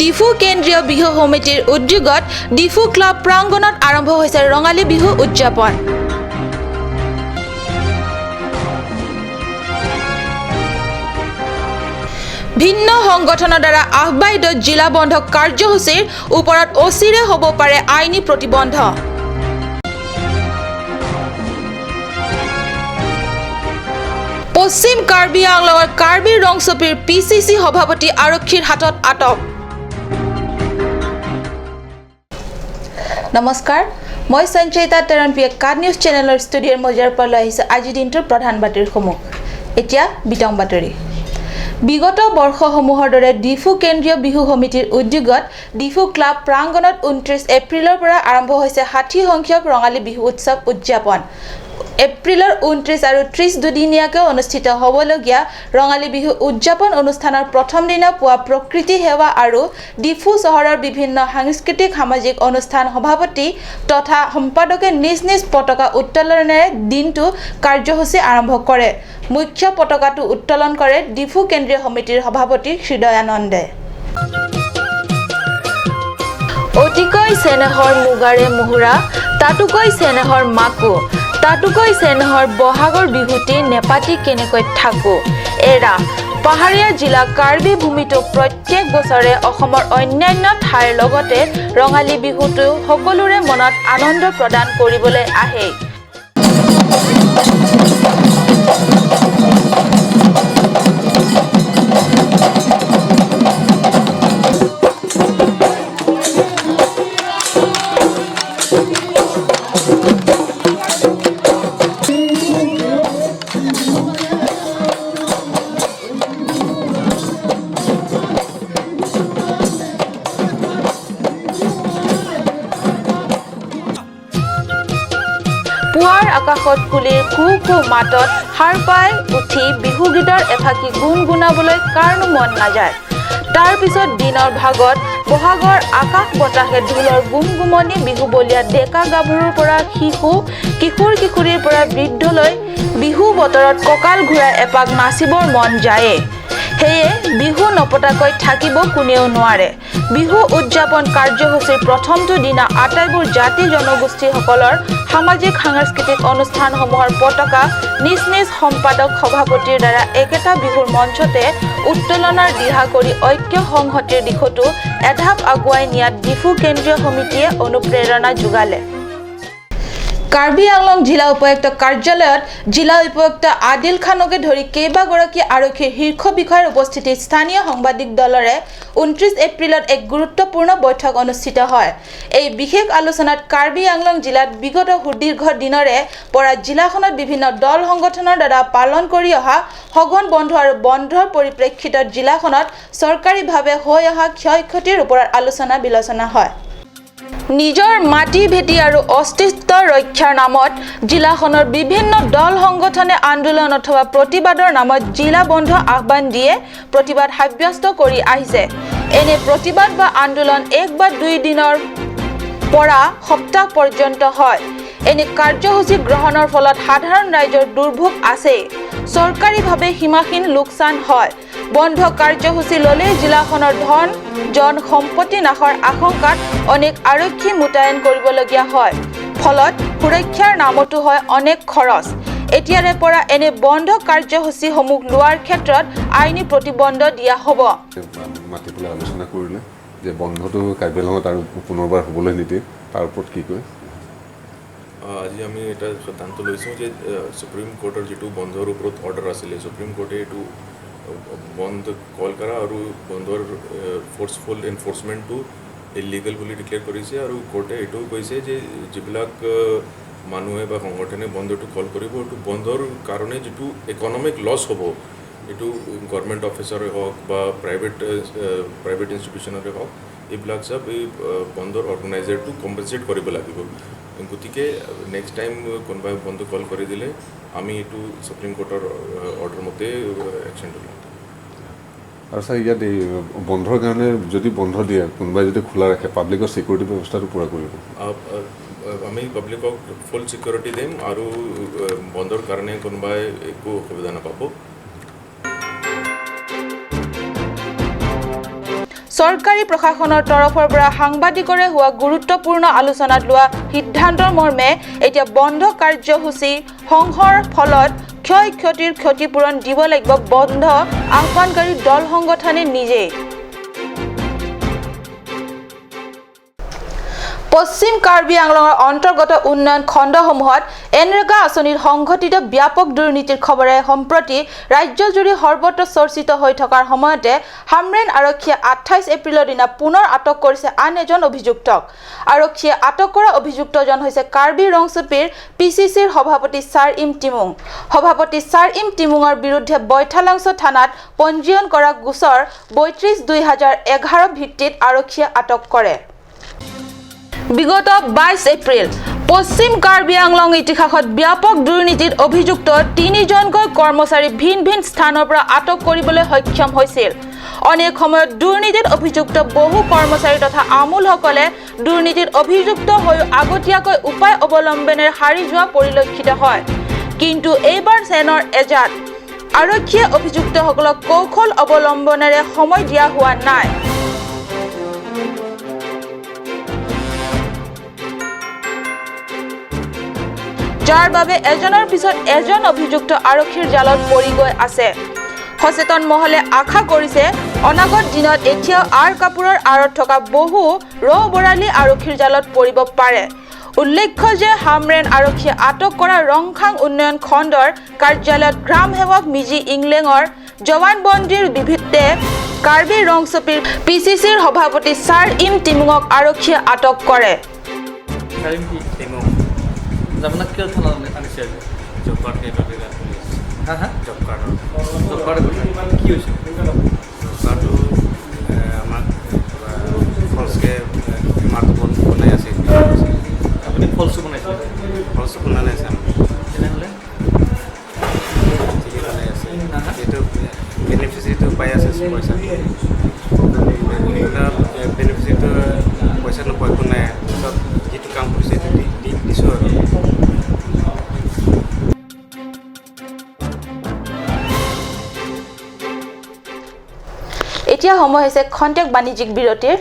ডিফু কেন্দ্ৰীয় বিহু সমিতিৰ উদ্যোগত ডিফু ক্লাব প্ৰাংগণত আৰম্ভ হৈছে ৰঙালী বিহু উদযাপন। ভিন্ন সংগঠনৰ দ্বাৰা আহ্বায়িত জিলা বন্ধ কাৰ্যসূচীৰ ওপৰত অচিৰে হ'ব পাৰে আইনী প্ৰতিবন্ধ। পশ্চিম কাৰ্বি আংলঙৰ কাৰ্বি ৰংচপিৰ পিচিচি সভাপতি আৰক্ষীৰ হাতত আটক। নমস্কাৰ, মই সঞ্চয়িতা তেৰণপিয়ে কাট নিউজ চেনেলৰ ষ্টুডিঅ'ৰ মজিয়াৰ পৰা লৈ আহিছোঁ আজিৰ দিনটোৰ প্ৰধান বাতৰিসমূহ। এতিয়া বিতং বাতৰি। বিগত বৰ্ষসমূহৰ দৰে ডিফু কেন্দ্ৰীয় বিহু সমিতিৰ উদ্যোগত ডিফু ক্লাব প্ৰাংগণত 29 এপ্ৰিলৰ পৰা আৰম্ভ হৈছে 60 সংখ্যক ৰঙালী বিহু উৎসৱ উদযাপন। এপ্ৰিলৰ 29 আৰু 30 দুদিনীয়াকৈ অনুষ্ঠিত হ'বলগীয়া ৰঙালী বিহু উদযাপন অনুষ্ঠানৰ প্ৰথম দিনা পুৱা প্ৰকৃতি সেৱা আৰু ডিফু চহৰৰ বিভিন্ন সাংস্কৃতিক সামাজিক অনুষ্ঠান সভাপতি তথা সম্পাদকে নিজ নিজ পতাকা উত্তোলনেৰে দিনটো কাৰ্যসূচী আৰম্ভ কৰে। মুখ্য পতাকাটো উত্তোলন কৰে ডিফু কেন্দ্ৰীয় সমিতিৰ সভাপতি হৃদয়ানন্দে। অতিকৈ চেনেহৰ মুগাৰে মুহুৰা, তাতোকৈ চেনেহৰ মাকো, তাতোকৈ চেনেহৰ বহাগৰ বিহুটি নেপাতি কেনেকৈ থাকো। এৰা পাহাৰীয়া জিলা কাৰ্বি ভূমিতো প্ৰত্যেক বছৰে অসমৰ অন্যান্য ঠাইৰ লগতে ৰঙালী বিহুটো সকলোৰে মনত আনন্দ প্ৰদান কৰিবলৈ আহে। পুৱাৰ আকাশত কুলিৰ কু কু মাতত সাৰ পাই উঠি বিহুগীতৰ এফাকি গুণগুণাবলৈ কাৰনো মন নাযায়। তাৰ পিছত দিনৰ ভাগত বহাগৰ আকাশ বতাহে ঢোলৰ গুমগুমনি বিহুবলীয়া ডেকা গাভৰুৰ পৰা শিশু, কিশোৰ কিশোৰীৰ পৰা বৃদ্ধলৈ বিহু বতৰত কঁকাল ঘূৰাই এপাক নাচিবৰ মন যায়েই। সেয়ে বিহু নপতাকৈ থাকিব কোনেও নোৱাৰে। বিহু উদযাপন কাৰ্যসূচীৰ প্ৰথমটো দিনা আটাইবোৰ জাতি জনগোষ্ঠীসকলৰ সামাজিক সাংস্কৃতিক অনুষ্ঠানসমূহৰ পতাকা নিজ নিজ সম্পাদক সভাপতিৰ দ্বাৰা একেটা বিহুৰ মঞ্চতে উত্তোলনৰ দিহা কৰি ঐক্য সংহতিৰ দিশতো এঢাপ আগুৱাই নিয়াত ডিফু কেন্দ্ৰীয় সমিতিয়ে অনুপ্ৰেৰণা যোগালে। কাৰ্বি আংলং জিলা উপায়ুক্ত কাৰ্যালয়ত জিলা উপায়ুক্ত আদিল খানকে ধৰি কেইবাগৰাকী আৰক্ষীৰ শীৰ্ষ বিষয়াৰ উপস্থিতিত স্থানীয় সাংবাদিক দলৰে 29 এপ্ৰিলত এক গুৰুত্বপূৰ্ণ বৈঠক অনুষ্ঠিত হয়। এই বিশেষ আলোচনাত কাৰ্বি আংলং জিলাত বিগত সুদীৰ্ঘ দিনৰে পৰা জিলাখনত বিভিন্ন দল সংগঠনৰ দ্বাৰা পালন কৰি অহা সঘন বন্ধ আৰু বন্ধৰ পৰিপ্ৰেক্ষিতত জিলাখনত চৰকাৰীভাৱে হৈ অহা ক্ষয় ক্ষতিৰ ওপৰত আলোচনা বিলোচনা হয়। নিজৰ মাটি ভেটি আৰু অস্তিত্ব ৰক্ষাৰ নামত জিলাখনৰ বিভিন্ন দল সংগঠনে আন্দোলন অথবা প্ৰতিবাদৰ নামত জিলা বন্ধ আহ্বান দিয়ে প্ৰতিবাদ সাব্যস্ত কৰি আহিছে। এনে প্ৰতিবাদ বা আন্দোলন এক বা দুই দিনৰ পৰা সপ্তাহ পৰ্যন্ত হয়। এনে কাৰ্যসূচী গ্ৰহণৰ ফলত সাধাৰণ ৰাইজৰ দুৰ্ভোগ আছেই, চৰকাৰীভাৱে সীমাহীন লোকচান হয়। বন্ধ কাৰ্যসূচী ল'লেই জিলাখনৰ ধন জন সম্পত্তি নাশৰ আশংকাত অনেক আৰক্ষী মোতায়েন কৰিবলগীয়া হয়। ফলত সুৰক্ষাৰ নামতো হয় অনেক খৰচ। এতিয়াৰে পৰা এনে বন্ধ কাৰ্যসূচীসমূহ লোৱাৰ ক্ষেত্ৰত আইনী প্ৰতিবন্ধ দিয়া হ'ব। মাতি পেলাই আলোচনা কৰিলে যে বন্ধটো কাৰ্বি আংলঙত আৰু পুনৰবাৰ হ'বলৈ নিদিয়ে, তাৰ ওপৰত কি কয়? আজি আমি এটা সিদ্ধান্ত লৈছোঁ যে সুপ্ৰিম কোৰ্টৰ যিটো বন্ধৰ ওপৰত অৰ্ডাৰ আছিলে, সুপ্ৰিম কোৰ্টে এইটো বন্ধ কল কৰা আৰু বন্ধৰ ফ'ৰ্চফুল এনফ'ৰ্চমেণ্টটো ইলিগেল বুলি ডিক্লেয়াৰ কৰিছে। আৰু কোৰ্টে এইটোও কৈছে যে যিবিলাক মানুহে বা সংগঠনে বন্ধটো কল কৰিব, এইটো বন্ধৰ কাৰণে যিটো ইকনমিক লছ হ'ব, এইটো গভৰ্ণমেণ্ট অফিচাৰে হওক বা প্ৰাইভেট ইনষ্টিটিউশ্যনৰে হওক, এইবিলাক চব এই বন্ধৰ অৰ্গেনাইজাৰটো কম্পেনচেট কৰিব লাগিব। গতিকে নেক্সট টাইম কোনোবাই বন্ধ কল কৰি দিলে আমি এইটো সুপ্ৰিম কোৰ্টৰ অৰ্ডাৰ মতে একশ্যনটো ল'ম। আৰু ছাৰ, ইয়াত এই বন্ধৰ কাৰণে যদি বন্ধ দিয়ে, কোনোবাই যদি খোলা ৰাখে, পাব্লিকৰ ছিকিউৰিটি ব্যৱস্থাটো পূৰা কৰিব? আমি পাব্লিকক ফুল ছিকিউৰিটি দিম আৰু বন্ধৰ কাৰণে কোনোবাই একো অসুবিধা নাপাব। চৰকাৰী প্ৰশাসনৰ তৰফৰ পৰা সাংবাদিকৰে হোৱা গুৰুত্বপূৰ্ণ আলোচনাত লোৱা সিদ্ধান্তৰ মৰ্মে এতিয়া বন্ধ কাৰ্যসূচী সংঘৰ ফলত ক্ষয় ক্ষতিৰ ক্ষতিপূৰণ দিব লাগিব বন্ধ আহ্বানকাৰী দল সংগঠনে নিজেই। পশ্চিম কাৰ্বি আংলঙৰ অন্তৰ্গত উন্নয়ন খণ্ডসমূহত এনৰেগা আঁচনিৰ সংঘটিত ব্যাপক দুৰ্নীতিৰ খবৰে সম্প্ৰতি ৰাজ্যজুৰি সৰ্বত্ৰ চৰ্চিত হৈ থকাৰ সময়তে হামৰেন আৰক্ষীয়ে 28 এপ্ৰিলৰ দিনা পুনৰ আটক কৰিছে আন এজন অভিযুক্তক। আৰক্ষীয়ে আটক কৰা অভিযুক্তজন হৈছে কাৰ্বি ৰংচুপিৰ PCCৰ সভাপতি ছাৰ ইম টিমুং। সভাপতি ছাৰ ইম টিমুঙৰ বিৰুদ্ধে বৈঠালাংছ থানাত পঞ্জীয়ন কৰা গোচৰ 32/2011 ভিত্তিত আৰক্ষীয়ে আটক কৰে। বিগত 22 এপ্ৰিল পশ্চিম কাৰ্বি আংলং ইতিহাসত ব্যাপক দুৰ্নীতিত অভিযুক্ত তিনিজনকৈ কৰ্মচাৰী ভিন ভিন স্থানৰ পৰা আটক কৰিবলৈ সক্ষম হৈছিল। অনেক সময়ত দুৰ্নীতিত অভিযুক্ত বহু কৰ্মচাৰী তথা আমোলসকলে দুৰ্নীতিত অভিযুক্ত হৈ আগতীয়াকৈ উপায় অৱলম্বনেৰে সাৰি যোৱা পৰিলক্ষিত হয়। কিন্তু এইবাৰ চেনৰ এজাত আৰক্ষীয়ে অভিযুক্তসকলক কৌশল অৱলম্বনেৰে সময় দিয়া হোৱা নাই। যাৰ বাবে এজনৰ পিছত এজন অভিযুক্ত আৰক্ষীৰ জালত পৰি গৈ আছে। সচেতন মহলে আশা কৰিছে অনাগত দিনত এতিয়াও আৰ কাপোৰৰ আঁৰত থকা বহু ৰৌ বৰালি আৰক্ষীৰ জালত পৰিব পাৰে। উল্লেখ্য যে হামৰেন আৰক্ষীয়ে আটক কৰা ৰংখাং উন্নয়ন খণ্ডৰ কাৰ্যালয়ত গ্ৰাম সেৱক মিজি ইংলেঙৰ জৱানবন্দীৰ বিভিত্তে কাৰ্বি ৰংচপিৰ PCCৰ সভাপতি ছাৰ ইম টিমুঙক আৰক্ষীয়ে আটক কৰে। আপোনাক কিয় থানাত আনিছে? জব কাৰ্ড হা হা জব কাৰ্ডৰ জব কাৰ্ডৰ কথা কি হৈছে? জব কাৰ্ডটো আমাক কিবা ফলছকৈ বেমাৰটো বনাই আছে। আপুনি ফলছো বনাইছে? ফলছো বনা নাই আছে আমাক। তেনেহ'লে ঠিকেই বনাই আছে, এইটো বেনিফিচিটো পাই আছে পইচা, বেনিফিচিটো পইচা নোপোৱা একো নাই, চব যিটো কাম কৰিছে সেইটো দিছোঁ আৰু। এতিয়া সময় হৈছে খন্তেক বাণিজ্যিক বিৰতিৰ।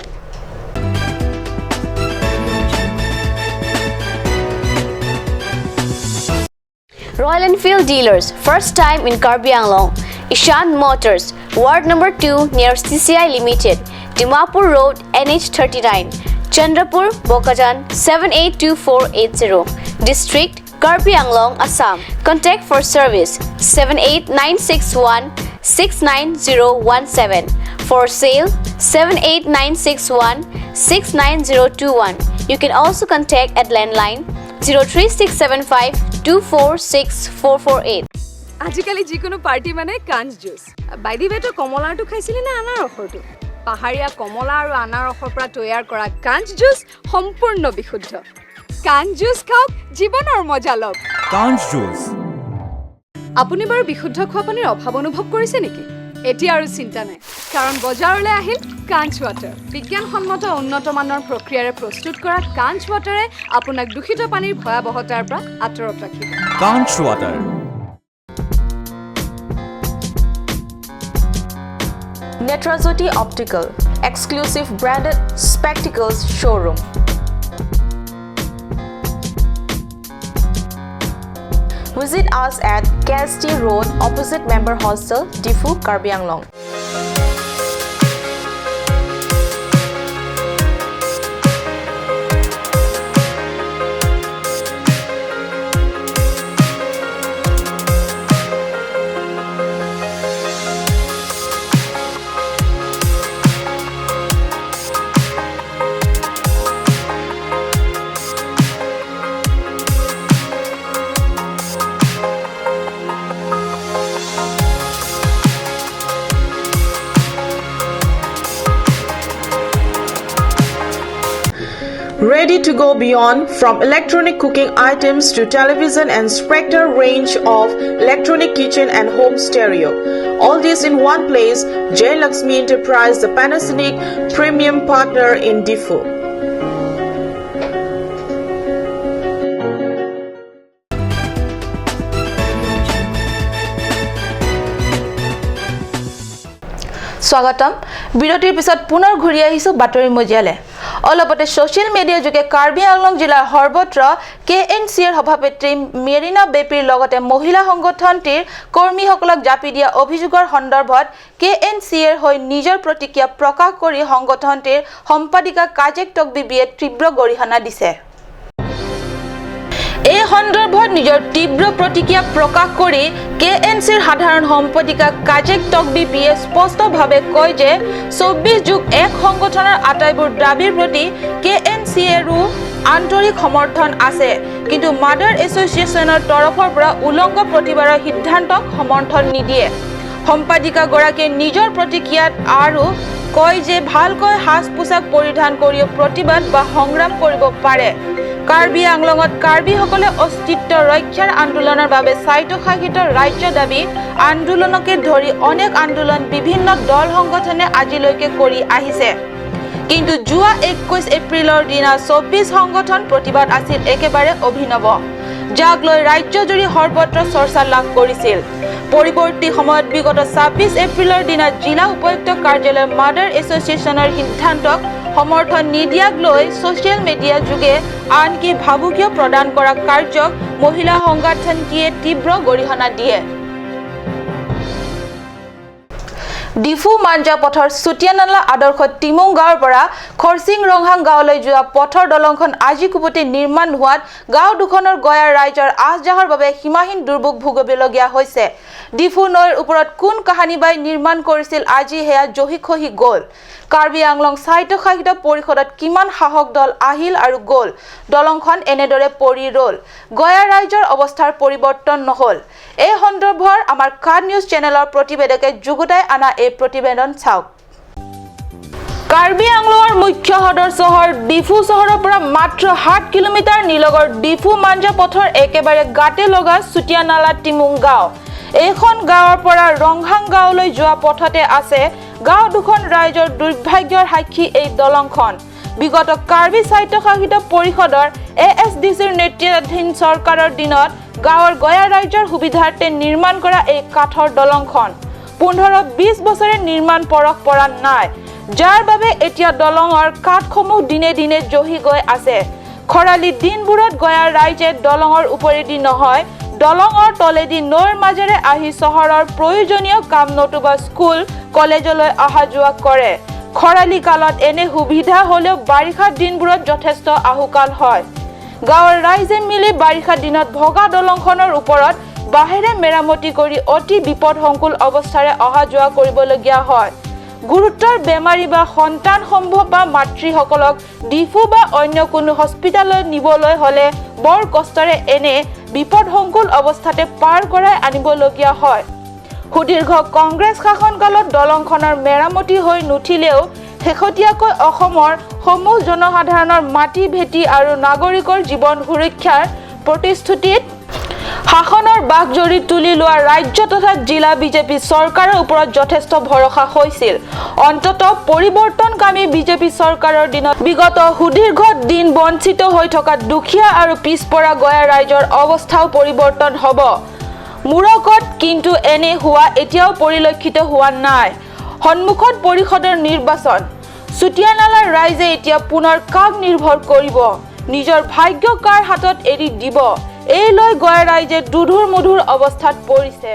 Royal Enfield dealers, first time in Karbi Anglong. Ishan Motors, Ward number 2 near CCI Limited, Dimapur Road, NH 39, Chandrapur, Bokajan 782480, District Karbi Anglong, Assam. Contact for service 78961 69017. For sale 78961 69021. You can also contact at landline 03675 246448. আজিকালি যিকোনো party মানে কাঞ্চ juice. By the ৱে, তই কমলাৰটো খাইছিলি নে আনাৰসৰটো? পাহাৰীয়া কমলা আৰু আনাৰসৰ পৰা তৈয়াৰ কৰা কাঞ্চ জুচ সম্পূৰ্ণ বিশুদ্ধ। কাঞ্চ জুচ খাওক, জীৱনৰ মজা লওক। কাঞ্চ জুচ। আপুনি বাৰু বিশুদ্ধ খোৱা পানীৰ অভাৱ অনুভৱ কৰিছে নেকি? এতিয়া আৰু চিন্তা নাই, কাৰণ বজাৰলৈ আহিল কাঞ্চ ৱাটাৰ। বিজ্ঞানসন্মত উন্নত মানৰ প্ৰক্ৰিয়াৰে প্ৰস্তুত কৰা কাঞ্চ ৱাটাৰে আপোনাক দূষিত পানীৰ ভয়াৱহতাৰ পৰা আঁতৰত ৰাখিব। কাঞ্চ water. Netrajyoti Optical, exclusive branded spectacles showroom. Visit us at KST Road, opposite Member Hostel, Diphu, Karbi Anglong. Ready to go beyond from electronic cooking items to television and Spectre range of electronic kitchen and home stereo. All this in one place, Jai Lakshmi Enterprise, the Panasonic premium partner in Diphu. স্বাগতম। বিৰতিৰ পিছত পুনৰ ঘূৰি আহিছোঁ বাতৰি মজিয়ালে। অলপতে social media যোগে কাৰ্বি আংলং জিলাৰ সৰ্বত্ৰ কেএনচিৰ সভাপতি মেৰিনা বেপিৰ লগতে মহিলা সংগঠনটিৰ কৰ্মীসকলক জাপি দিয়া অভিযোগৰ সন্দৰ্ভত কেএনচিৰ হৈ নিজৰ প্ৰতিক্ৰিয়া প্ৰকাশ কৰি সংগঠনটিৰ সম্পাদিকা কাজেক টকবিবিয়ে তীব্ৰ গৰিহণা দিছে। এই সন্দৰ্ভত নিজৰ তীব্ৰ প্ৰতিক্ৰিয়া প্ৰকাশ কৰি কেএনচিৰ সাধাৰণ সম্পাদিকা কাজেক টকবিবিয়ে স্পষ্টভাৱে কয় যে 24+1 সংগঠনৰ আটাইবোৰ দাবীৰ প্ৰতি কেএনচিৰো আন্তৰিক সমৰ্থন আছে, কিন্তু মাদাৰ এছ'চিয়েশ্যনৰ তৰফৰ পৰা উলংগ প্ৰতিবাদৰ সিদ্ধান্তক সমৰ্থন নিদিয়ে। সম্পাদিকাগৰাকীয়ে নিজৰ প্ৰতিক্ৰিয়াত আৰু কয় যে ভালকৈ সাজ পোছাক পৰিধান কৰিও প্ৰতিবাদ বা সংগ্ৰাম কৰিব পাৰে। কাৰ্বি আংলঙত কাৰ্বিসকলে অস্তিত্ব ৰক্ষাৰ আন্দোলনৰ বাবে স্বায়ত্তশাসিত ৰাজ্য দাবী আন্দোলনকে ধৰি অনেক আন্দোলন বিভিন্ন দল সংগঠনে আজিলৈকে কৰি আহিছে, কিন্তু যোৱা 21 এপ্ৰিলৰ দিনা 24 সংগঠন প্ৰতিবাদ আছিল একেবাৰে অভিনৱ, যাক লৈ ৰাজ্যজুৰি সৰ্বত্ৰ চৰ্চা লাভ কৰিছিল। পৰৱৰ্তী সময়ত বিগত 26 এপ্ৰিলৰ দিনা জিলা উপায়ুক্ত কাৰ্যালয়ৰ মাদাৰ এছ'চিয়েশ্যনৰ সিদ্ধান্তক সমৰ্থন নিদিয়াক লৈ ছ'চিয়েল মিডিয়া যোগে আনকি ভাবুকিও প্ৰদান কৰা কাৰ্যক মহিলা সংগঠনটিয়ে তীব্ৰ গৰিহণা দিয়ে। ডিফু মাঞ্জা পথৰ চুটিয়ানালা আদৰ্শ টিমুং গাঁৱৰ পৰা খৰচিং ৰংহাং গাঁৱলৈ যোৱা পথৰ দলংখন আজিকোপতি নিৰ্মাণ হোৱাত গাঁও দুখনৰ গঞা ৰাইজৰ আহ যাহৰ বাবে সীমাহীন দুৰ্ভোগ ভুগিবলগীয়া হৈছে। ডিফু নৈৰ ওপৰত কোন কাহানিবাই নিৰ্মাণ কৰিছিল আজি সেয়া জহি খহি গ'ল। কাৰ্বি আংলং স্বায়ত্তশাসিত পৰিষদত কিমান শাসক দল আহিল আৰু গ'ল, দলংখন এনেদৰে পৰি ৰ'ল, গঞা ৰাইজৰ অৱস্থাৰ পৰিৱৰ্তন নহ'ল। এই সন্দৰ্ভত আমাৰ কাৰ্ড নিউজ চেনেলৰ প্ৰতিবেদকে যুগুতাই অনা এই প্ৰতিবেদন চাওক। কাৰ্বি আংলঙৰ মুখ্য সদৰ চহৰ ডিফু চহৰৰ পৰা মাত্ৰ 7 কিলোমিটাৰ নিলগৰ ডিফু মাঞ্জা পথৰ একেবাৰে গাতে লগা চুটিয়ানালা টিমুং গাঁও। এইখন গাঁৱৰ পৰা ৰংহাং গাঁৱলৈ যোৱা পথতে আছে গাঁও দুখন ৰাইজৰ দুৰ্ভাগ্যৰ সাক্ষী এই দলংখন। বিগত কাৰ্বি স্বায়ত্তশাসিত পৰিষদৰ এএছডিচিৰ নেতৃত্বাধীন চৰকাৰৰ দিনত গাঁৱৰ গঞা ৰাইজৰ সুবিধাৰ্থে নিৰ্মাণ কৰা এই কাঠৰ দলংখন 15-20 বছৰে নিৰ্মাণ পৰশ পৰা নাই, যাৰ বাবে এতিয়া দলঙৰ কাঠসমূহ দিনে দিনে জহি গৈ আছে। খৰালি দিনবোৰত গঞা ৰাইজে দলঙৰ ওপৰেদি নহয়, দলঙৰ তলেদি নৈৰ মাজেৰে আহি চহৰৰ প্ৰয়োজনীয় কাম নতুবা স্কুল কলেজলৈ অহা যোৱা কৰে। খৰালি কালত এনে সুবিধা হ'লেও বাৰিষা দিনবোৰত যথেষ্ট আহুকাল হয়। গাঁৱৰ ৰাইজে মিলি বাৰিষা দিনত ভগা দলংখনৰ ওপৰত বাঁহেৰে মেৰামতি কৰি অতি বিপদসংকুল অৱস্থাৰে অহা যোৱা কৰিবলগীয়া হয়। গুৰুতৰ বেমাৰী বা সন্তান সম্ভৱ বা মাতৃসকলক ডিফু বা অন্য কোনো হস্পিতাললৈ নিবলৈ হ'লে বৰ কষ্টৰে এনে বিপদসংকুল অৱস্থাতে পাৰ কৰাই আনিবলগীয়া হয়। সুদীৰ্ঘ কংগ্ৰেছ শাসনকালত দলংখনৰ মেৰামতি হৈ নুঠিলেও শেহতীয়াকৈ অসমৰ সমূহ জনসাধাৰণৰ মাটি ভেটি আৰু নাগৰিকৰ জীৱন সুৰক্ষাৰ প্ৰতিশ্ৰুতিত শাসনৰ বাঘজৰী তুলি লোৱা ৰাজ্য তথা জিলা বিজেপি চৰকাৰৰ ওপৰত যথেষ্ট ভৰসা হৈছিল। অন্ততঃ পৰিৱৰ্তনকামী বিজেপি চৰকাৰৰ দিনত বিগত সুদীৰ্ঘ দিন বঞ্চিত হৈ থকা দুখীয়া আৰু পিছপৰা গঞা ৰাইজৰ অৱস্থাও পৰিৱৰ্তন হ'ব মূৰকত, কিন্তু এনে হোৱা এতিয়াও পৰিলক্ষিত হোৱা নাই। সন্মুখত পৰিষদৰ নিৰ্বাচন, চুটিয়ানালাৰ ৰাইজে এতিয়া পুনৰ কাক নিৰ্ভৰ কৰিব, নিজৰ ভাগ্য কাৰ হাতত এৰি দিব, এই লৈ গঞা ৰাইজে দুধুৰ মুধুৰ অৱস্থাত পৰিছে।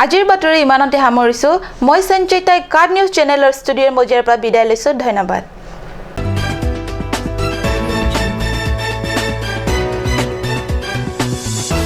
আজিৰ বাতৰি ইমানতে সামৰিছোঁ। মই সঞ্চয়িতাই কাৰ্ড নিউজ চেনেলৰ ষ্টুডিঅ'ৰ মজিয়াৰ পৰা বিদায় লৈছোঁ। ধন্যবাদ।